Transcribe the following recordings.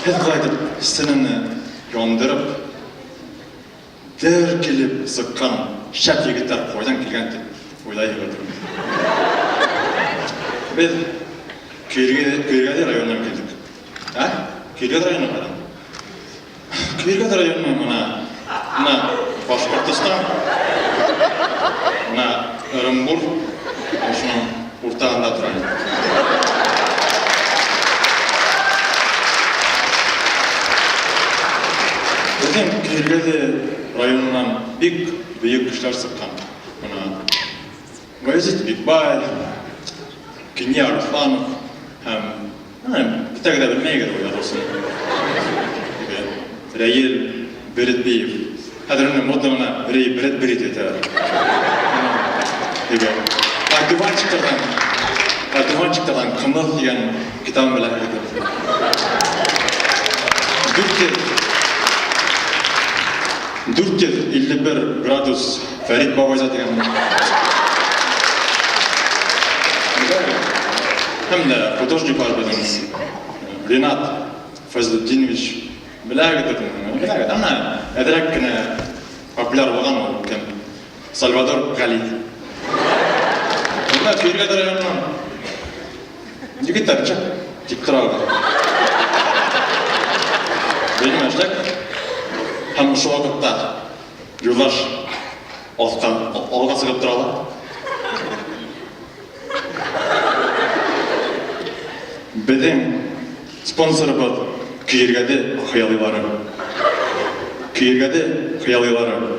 Һеҙ былай итеп сценаны яндырып, дер килеп сыҡҡан шәп егеттәр ҡайҙан килгән тип уйлайһығыҙ. Беҙ Көйөргәҙе районынан килдек. Ә? Көйөргәҙе районы ҡайҙан? Көйөргәҙе районы мына, мына Башҡортостан, мына Ырымбур, ошоноң уртаһында тора инде. Беҙҙең Көйөргәҙе районынан бик бөйөк кешеләр сыҡҡан. Мына Баязит Бикбаев, Кинйә Арыҫланов һәм бөтәгеҙ дә белмәйегеҙ ул яҙыусыны. Теге Рәйел Беретбиев. Хәҙер уны модно гына Рей Брэдбери дип әйтәләр. Теге Одуванчиктарҙан Одуванчиктарҙан ҡымыҙ тигән китабын беләһегеҙҙер. 451 градус Фәрит Бабайза дигән. Һәм дә художниклар безнең Ренат Фазлетдинович беләгездер, беләгез. Әмма әзрәк кенә популяр булган ул кем? Сальвадор Гали. Монда Көйргәд районыннан егетләр ничек тик торабыз. Белмәм, эшләк. Һәм шул вакытта Юлдаш астан алга чыгып тора ала. Безнең спонсорыбыз Көергәде хыялыйлары. Көергәде хыялыйлары.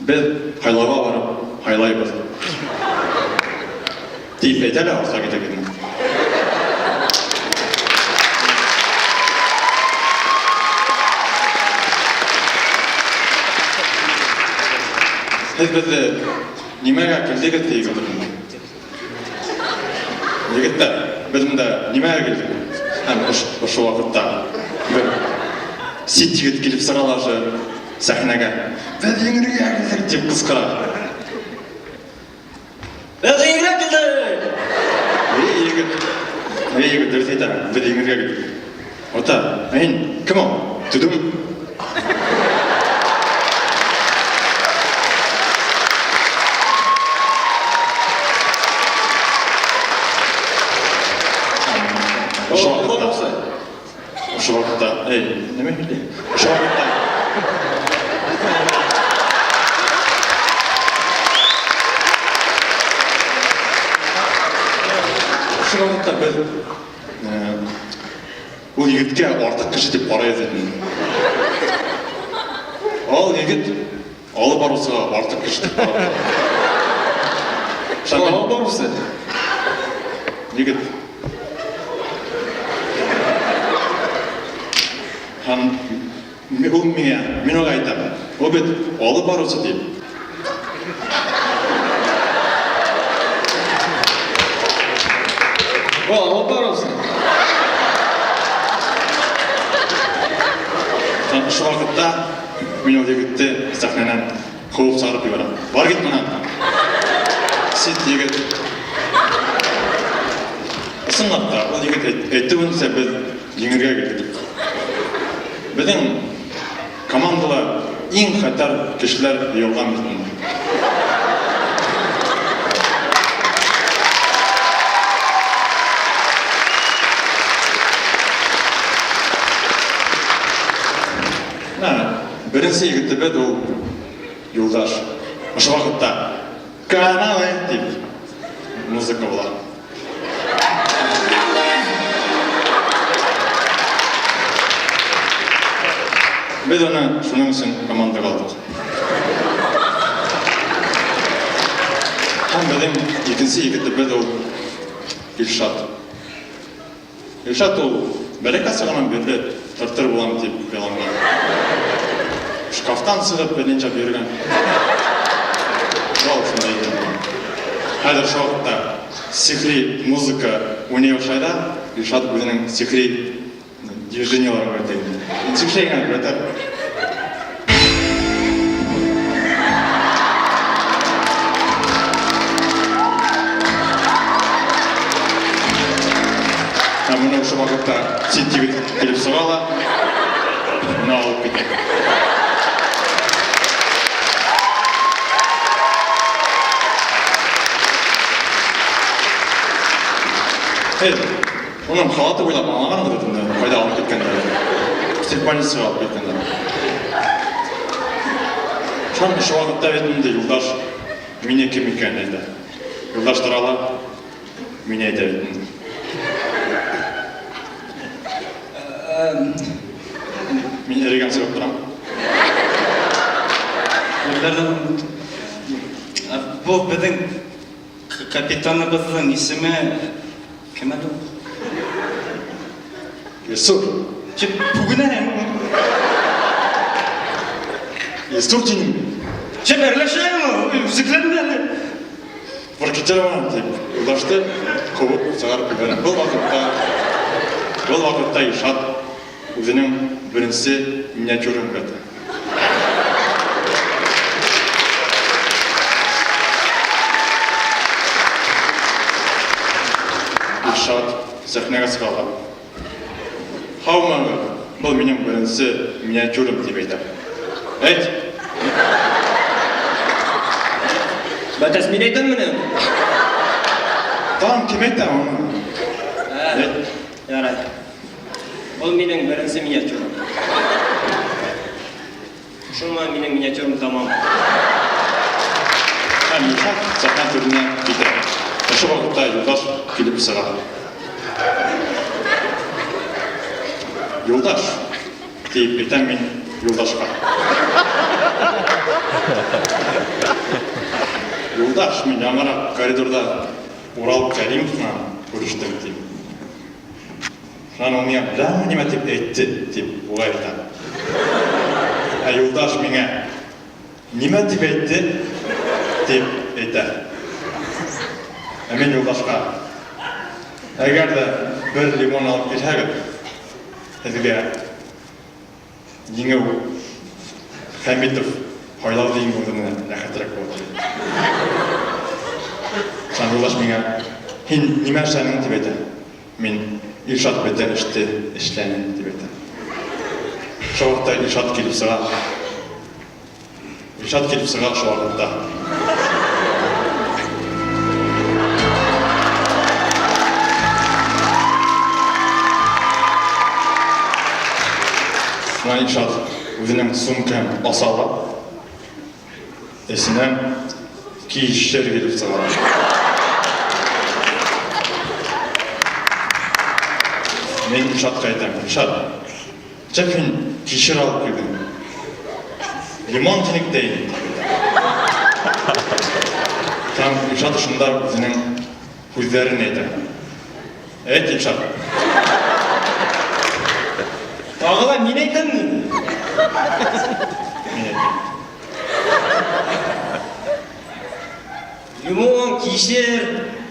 Без һайлауга барып һайлайбыз. Дип әйтә лә артка китә китә. Һеҙ беҙҙе нимәгә килдегеҙ тиегеҙ инде? Егеттәр, беҙ монда нимәгә килдек? Һәм ошо ваҡытта бер сит егет килеп сыға ла ошо сәхнәгә. Беҙ еңергә килдек тип ҡысҡыра. Беҙ еңергә килдек! Эй, егет, эй, егет, дөрөҫ әйтә, беҙ еңергә килдек. Ата, ә һин кем ул? Төдөм. Ошо ваҡытта, эй, нимә һөйләй? Ошо ваҡытта Ошо ваҡытта беҙ ул егеткә артыҡ кеше тип ҡарайбыҙ инде. Ал егет алып барыусыға артыҡ кеше тип ҡарап. Алып барыусы. Егет Һәм ул миңа, мин уға әйтәм, ул бит алып баручы дип. Ул алып баручы. Һәм шул вакытта мин ул егетте сәхнәнән Куып чыгарып җибәрәм. Бар кит моннан. Сит егет. Чынлап та, ул егет әйтүенчә без җиңергә килдек. Безнең командада иң хәтәр кешеләр җыелган бит монда. Менә беренче егетебез ул Юлдаш. Ошо вакытта Каналы дип музыка була. Без аны шуның өчен командага алдык. Һәм безнең икенче егетебез ул Илшат. Илшат ул бәләкәй чагыннан бирле тыртыр булам дип хыялланган. Шкафтан чыгып берничә йөргән. Вау, шундай икән. Хәзер шул вакытта сихри музыка уйный башлай да, Илшат үзенең сихри движениеларын күрсәтә инде. Ничек эшләгән күрсәтә. Һәм менә шул вакытта чит егет килеп чыга ла. Һеҙ уның халаты буйлап аңлағанһығыҙ инде, ҡайҙа алып киткәндәрен. Психбольницаға алып киткәндәр. Шунан ошо ваҡытта бит инде Юлдаш мине кем икәнен әйтә. Юлдаш тора ла, мине әйтә бит инде. Мин эрегән сығып торам. Был беҙҙең капитаныбыҙҙың исеме кем әле ул? Илсур. Чеп, бүген әле. Илсур тинем. Чеп, әрләшәме? Өзекләнде әле. Паркетирован тип Юлдашты ҡыуып сығарып ебәрә. Был ваҡытта Илшат үҙенең беренсе миниатюрын уйната. Илшат сәхнәгә сыға ла. Һаумыһығыҙ, был минең беренсе миниатюрым тип әйтә. Әйт. Бәтәс, мин әйтәм менә. Тагын кем әйтә уны? Әйт. Ярай. Был минең беренсе миниатюрам. Шуңа минең миниатюрам тамам. Һәм Илшат сәхнә түренә китә. Ошо ваҡытта Юлдаш килеп сыға. Юлдаш, тип әйтәм мин Юлдашҡа. Юлдаш, мин яңыраҡ коридорҙа Урал Кәримов менән күрештем, тип. Шунан ул миңә беләме нимә тип әйтте, тип уға әйтәм. Ә Юлдаш миңә нимә тип әйтте, тип әйтә. Ә мин Юлдашҡа, әгәр ҙә бер лимон алып килһәгеҙ, һеҙгә еңеү Хәмитов һайлауҙы еңеүҙән рәхәтерәк булыр. Шунан Юлдаш миңә, һин нимә эшләнең, тип әйтә. Мин Илшат бөтә эште эшләне, тип әйтәм. Шул ваҡытта Илшат килеп сыға. Илшат килеп сыға шул ваҡытта. Шунан Илшат үҙенең сумкаһын аса ла, эсенән кишер килеп сыға. Мин Илшатҡа әйтәм, Илшат, нисек һин кишер алып килдең? Лимон тинек тә инде, тип әйтәм. Һәм Илшат шунда үҙенең һүҙҙәрен әйтә. Әйт, Илшат. Тағы ла мин әйтәмме? Мин әйтәм. Лимон, кишер,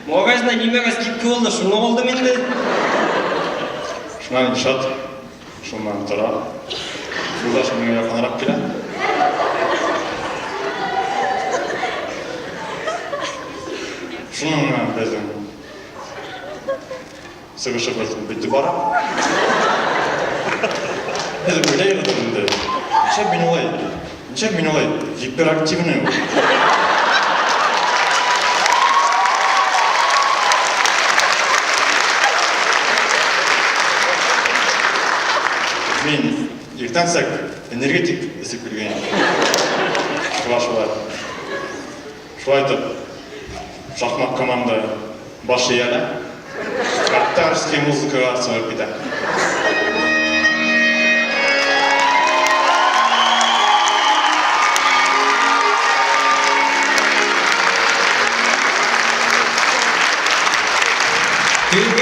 магазинда нимәгә скидка булды, шуны алдым инде. Шунан Илшат шуннан тора. Юлдаш миңа якынрак килә. Шуның менән беҙҙең сығышыбыҙ бөтөп бара. Һеҙ уйлайһығыҙ инде, нишләп мин улай, нишләп мин улай гиперактивный? Мин иртәнсәк энергетик эсеп килгән идем. Шулай шулай. Шулай итеп, шахмат команда баш эйә лә, татарский музыкаға сығып китә. Кемгә